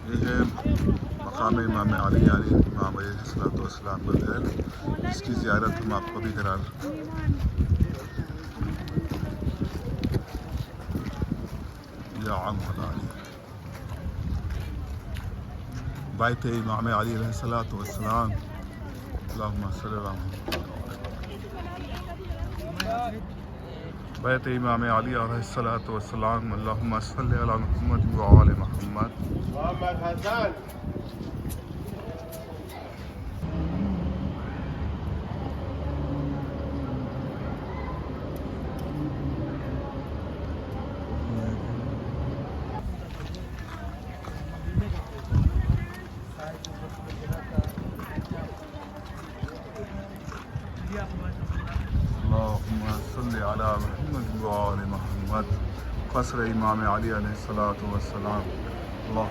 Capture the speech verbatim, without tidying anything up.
یہ ہے مقام امام علی علیہ، امام علیہ الصلوۃ والسلام کا گھر، جس کی زیارت ہم آپ کو بھی کرا رہے ہیں۔ یا عم علی، بیت امام علی علیہ الصلوۃ والسلام۔ اللهم صل على محمد۔ بیت امام علی علیہ الصلوۃ والسلام۔ اللهم صل على محمد وآل محمد۔ محمد حسن۔ اللهم صل على محمد وآل محمد۔ قصر امام علی علیہ الصلوۃ والسلام۔ اللهم